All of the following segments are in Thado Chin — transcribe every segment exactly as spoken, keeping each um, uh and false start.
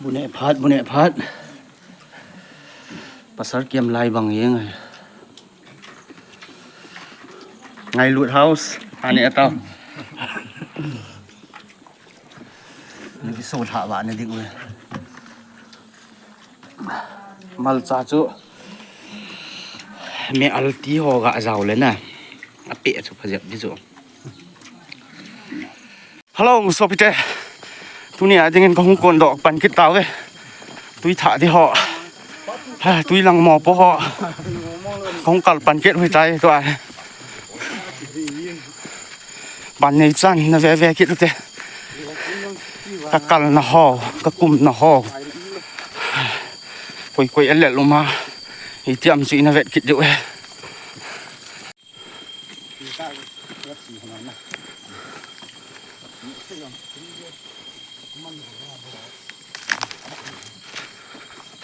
Bu neh phat, bu neh phat. Pasal kiam lai bang jeng. Ngailut house, ani atau. Ni kiso tha ba ni ding u. Malcha chu me alti ho ga jao le na. Ape chu phajep di chu. Hello, sopite. Tuni a dingin kahung kondoh pan kit tauve. Tui thah di ho. Ha, tui lang mopo ho. Kahung kal pan kit hui tai tua. Ban nei chan na ve ve kit ute. Ka kalna ho, ka kumna ho. Koi koi a lel uma. Itiam chu ina vet kit diu e.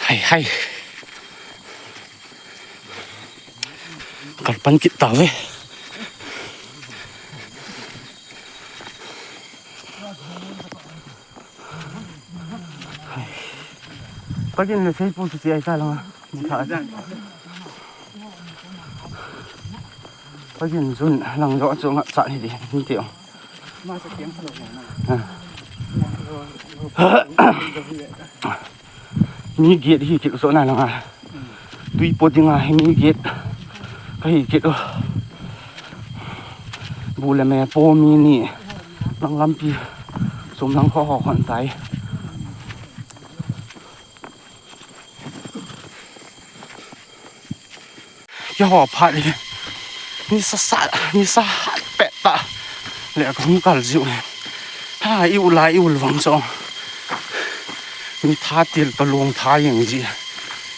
Hai, hai. Kal pan kit tauve. Hai. Pakin le sei pu chu chi ai ta langa. Ni tha. Pakin jun lang jo chu nga cha hi di. Ni ti o. Mi get hi kit so na langa. Tui po dinga hi mi get. Ka hi kit o. Bu le me po mi ni. Lang lampi. Sum lang kho ho khon tai. Keiho phat hi. Nisa sa, nisa hat pet ta. Le kahung kal jiu hi. Ha, i u la, i u vang chu. Mi tha til ka long tha jeng ji.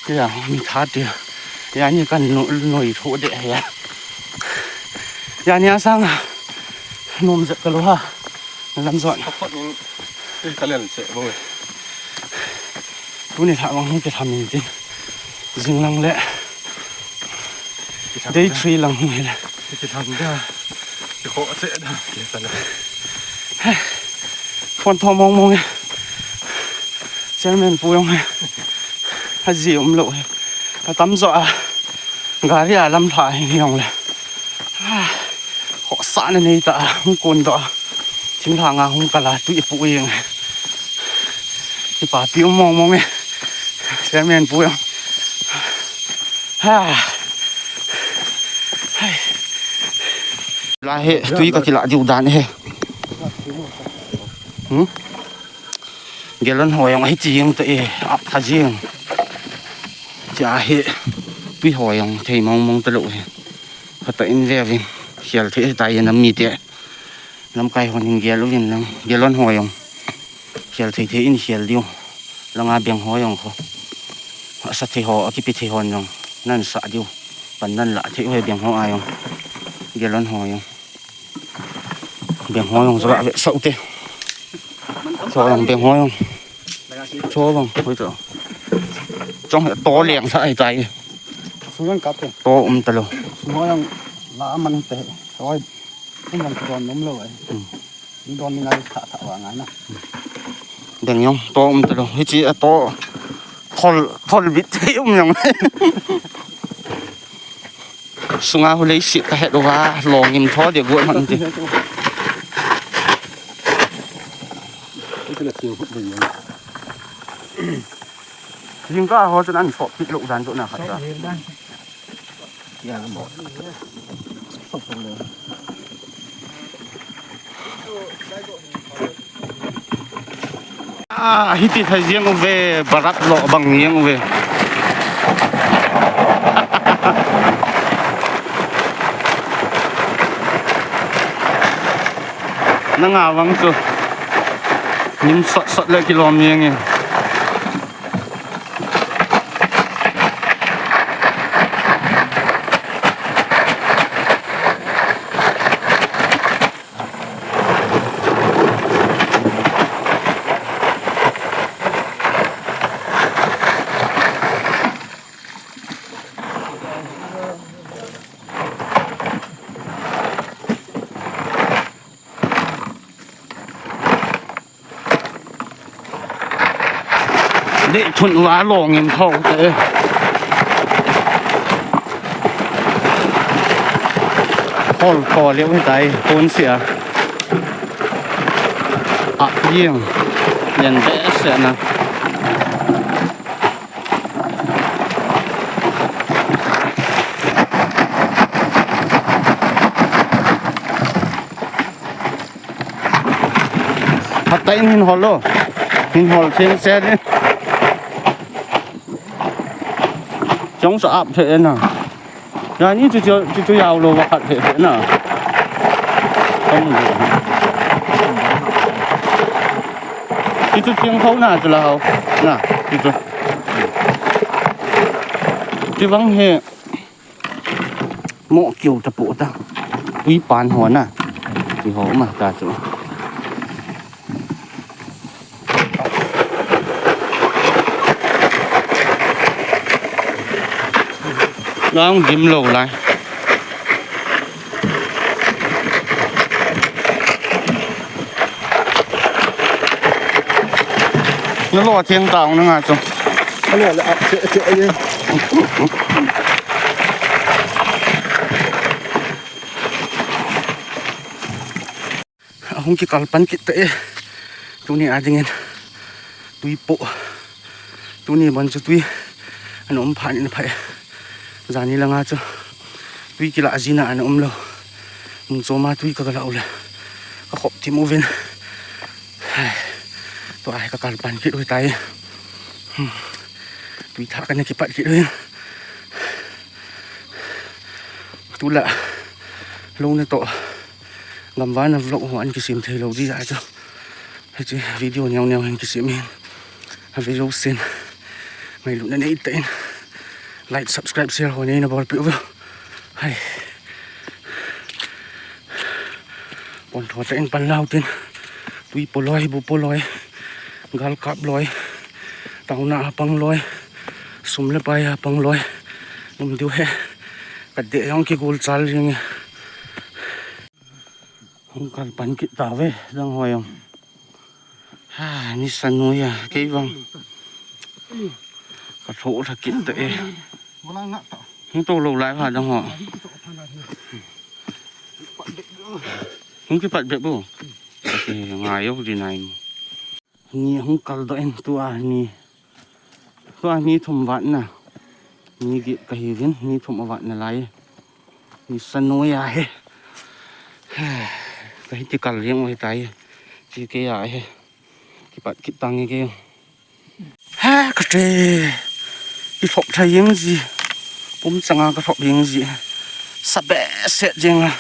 Ya, mi tha til. Ya ni kan no, noi tho de ya. Ya ni asang. Nom jep ka lo ha. Lam jot. Ka phot ning, eh, ka lel che bo. Tuni lha mang hung ke tham ning tin. Jing lang le. Ki tham Day da. Three lang hung he le. Ki tham da. Ki kho che da. Ki sa le. Phone tho mong mong e. Chairman pu jong he. Ha ji um lo he. A tam jo a. Gari a lam lha hi jong le. Khohsahna nei ta, hung kondoh a. Thinglhang a hung kal a, tui ipu jeng. Kipapi um mong mong e. Chairman pu jong. Ha. Hai. La he, tui ka kila diu dan he. Hmm? Gallon ho jong ahi ti jeng ta e, ap tha jeng. Tia hi, tui ho jong thei mong mong ta lou hi. Khat in ve vin, khel thei ta e nam mite. Lamkai hon hin gel uvin lang, gallon ho jong. Khel thei thei in khel diu. Langa beng ho jong kho. Asa thei ho, akipe thei hon jong. Nan sa diu. Pan nan la thei ho beng ho a jong. Gallon ho jong. Beng ho jong chu la ve sau te. Cho jong beng ho jong. Cho bang, hoi cho. Chong he to leng sa ai tai. Su jong kap te. To um ta lou. Su jong la man te. Hoi. Kum jong don um lou ai. Hmm. Don ni ngai tha tha wa ngai na. Beng jong to um ta lou. Hichi a to. Thol, thol bit te um jong. Sunga hu lei sit ka het uva, longin tho dia guat man ti. Jingkah ho chun an sop pit lou dan chu na khat ta. Ah, hiti thei jeng uve, barak lo bang jeng uve. Nanga vang chu. Nim sot sot le kilom jeng e. Dei thun uva longin tho te. Hol tho leu hitai, pon sia. A yeng. Yen be se na. Hata in hin hol lo. Hin hol chen se ni. Chong sa ap the na. Ya ni chu chu chu chu yau lo va khat the the na. Kong ni. Chu chu chiang tho na chu la hau. Na, chu chu. Chu vang he. Mo kiu ta pu ta. Tui pan ho na. Ti ho ma ta chu. Nang dim lo lai. Na lo thiang tao na nga chu. Alo la ap che che ye. Ahung kikal pan kit ta e. Tuni a dingin tui po. Tuni ban chu tui ana um pha ni na pha e. Jani langa chu tui kila jina ana um lo. Mun choma tui ka kala u le. Ka khop thim uvin. Tua hi ka kal pan kit u tai. Hmm. Tui tha ka na kipat kit u. Tula lo na to. Gamvana vlog ho an kisem thei lo di a chu. Hiche video neo neo hin kisem hin. A video sin. Ngailutna nei ta in. Like, subscribe, share ho nei na bol pi u. Hai. Pon tho ta in pan lau tin. Tui po loi, bu po loi. Gal kap loi. Tauna a pang loi. Sum le pai a pang loi. Um diu he. Ka de jong kigol chal jing e. Hung kal pan kit ta ve, dang hoi jong. Ha, ni sa noi a, kei vang. Ka tho tha kit ta e. Hung to lo lai ha dang ho. Hung kipat be bu. Ka ti ngai jong di nai mo. Ni hung kal doh in tua ni. Tua ni thum vatna. Ni get kahi vin, ni thum avatna lai. Ni sa noi a he. Kahi ti kal jeng u hitai. Ti kei a he. Kipat kit tange kei. Ha, ka te. Kilhop tha jeng ji. Pum changa ka lhop jeng ji. Sa behseh jeng a.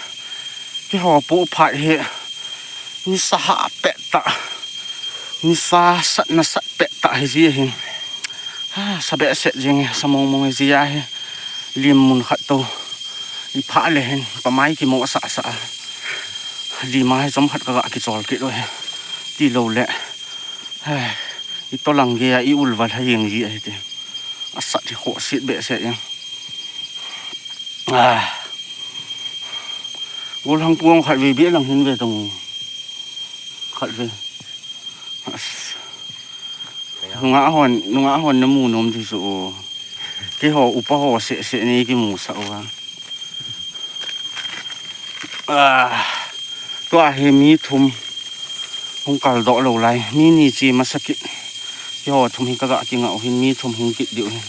Kiho po phat he. Ni sa ha pet ta. Ni sa sat na sat pet ta hi ji hin. Ha, sa behseh jeng e, sa mong mong e ji a hi. Lim mun khat to. I pha le hin, pa mai kimo sa sa. Lim a hi chom khat ka ga kichol kit u hi. Ti lo le. Hai, i to lang ge a i ul va lha jeng ji a hi te. A sat hi kho sit behseh jeng. Ah. Gol hang puang khat ve be lang hin ve tong. Khat ve. As. Nunga hon, nunga hon na mu nom ti su. Keiho upa ho seh seh nei kimu sa u a. Ah. Tua hi mi thum hung kal doh lo lai. Mi ni chi masa kit. Keiho thum hi ka ga kingah u hin mi thum hung kit diu hin.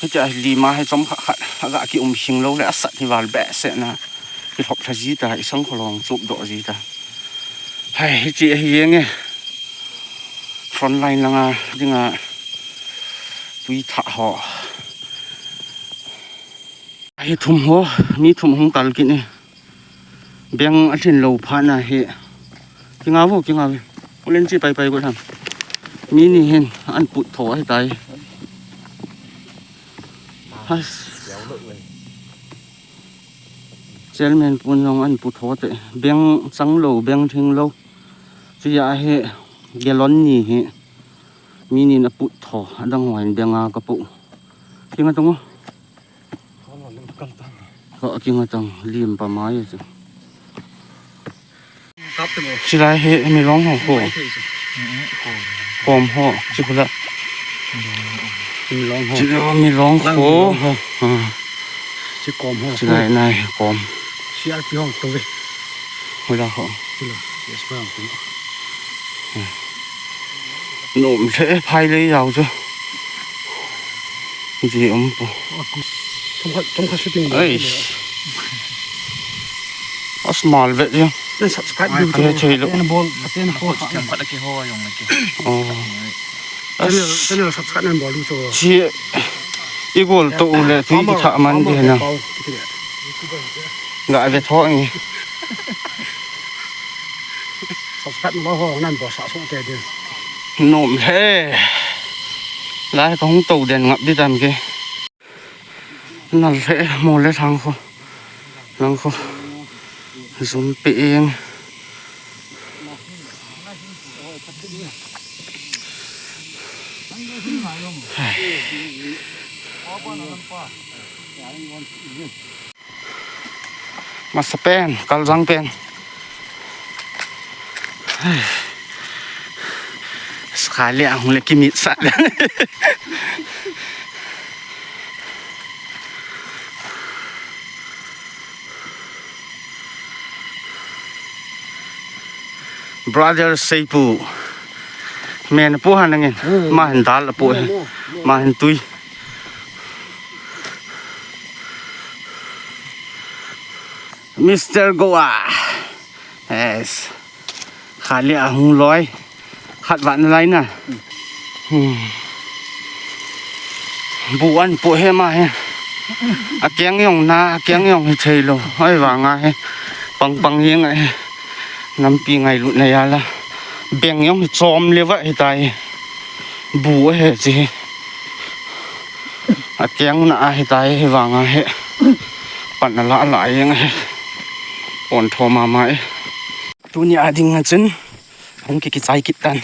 Hitia hi lim a hi chom khat khat a ga ki um hing lo le a sat hi val behseh na. Kilhop lha ji ta, i sang kholong chup doh ji ta. Hai, hichi ahi jeng e. Front line langa dinga tui thah ho. Hi thum ho, mi thum hung kal kit e. Beng a thin lo pha na hi. Kinga vo, kinga ve. Ulen chi pai pai go tham. Mi ni hin an put tho ahi tai. Has. Chairman pun jong an pu tho te. Beng chang lo, beng thing lo. Chu ya hi gallon ni hi. Mi nin a put tho. Adang ho hin beng a ka pu. Kinga tong o. Ka kinga tong lim pa mai chu. Silai hi mi long ho ko. Kom ho, chi khula. Milong ho. Chilai milong ho. Milong ho. Ah. Chi kom ho. Chilai nai kom. C R P ho to ve. Hola ho. Hilo. Yes, pa ho. Nom lheh phai le jao chu. Ji um po. Thum khat, thum khat shooting. Ai. Asmal ve ya. Subscribe. Ai, du te thei lo. Ten bol, ten bol. Khat la ki ho jong la ki. Oh. Channel, channel subscribe nan bol du cho. Chi i gol to u le tui ki tha man di na. Ga ve tho nge. Subscribe mo ho nan bol sa so te de. Nom he. Lai ka hung to den ngap di tam ke. Nal he mo le thang kho. Nang kho. Zum pe eng. Masa pen, kaljang pen. Sekali ahung le kimit sa. Brother Seipu. Men pu han angin. Hmm. Ma hin dal apu he. Hmm, hmm, hmm. Ma hin tui. Mister Goa. Yes. Khali ahung loi. Khat vat nalai na. Hmm. Bu an pu he ma he. Akeng jong na, akeng jong hi thei lo. Hoi vanga he. Pang pang jeng a he. Nampi ngailut na jal a. Beng jong hi chom le va hi tai. Bu he chi. Akeng na a hi tai hi vanga he. Pan na la la jeng he. Pon tho mama e. Tuni a ding a chun. Hung ki kichai kit tan.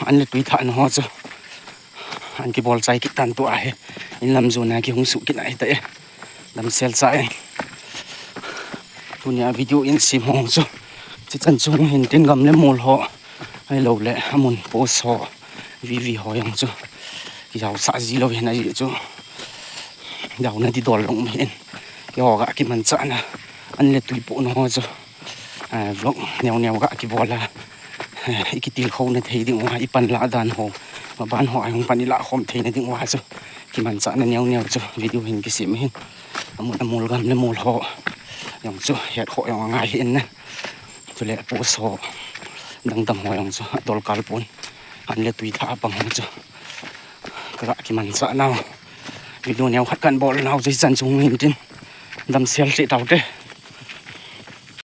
An le tui tha na ho chu. An kibol chai kit tan tua hi. In lam jona kihung suh kit ahi ta e. Damsel cha in. Tunia video in sim ho chu. Chichan chu hung hin tin gam le mol ho. Ahilou le amun post ho. V V ho jong chu. Kijao sah ji lou hin ahi chu. Jao na di dol long hin. Kiho ga kimanchah na. An le tui po na ho chu. Ah, vlog neo neo ga kibol a. Eh, i kitilkhou na thei ding uva, i pan la dan ho. Ma ban ho a hung pan i la khom thei na ding uva chu. Kimanchah na neo neo chu. Video hin kisem hin. Amun amol gam le mol ho. Jong chu het ho jong angai hin na. Chule post ho. Dang dang ho jong chu. Adol kal pon. An le tui tha apang ho chu. Ka ga kimanchah nau. Video neo khat kan bol nau chu hichan chu hung hin tin. Damsel che tau te.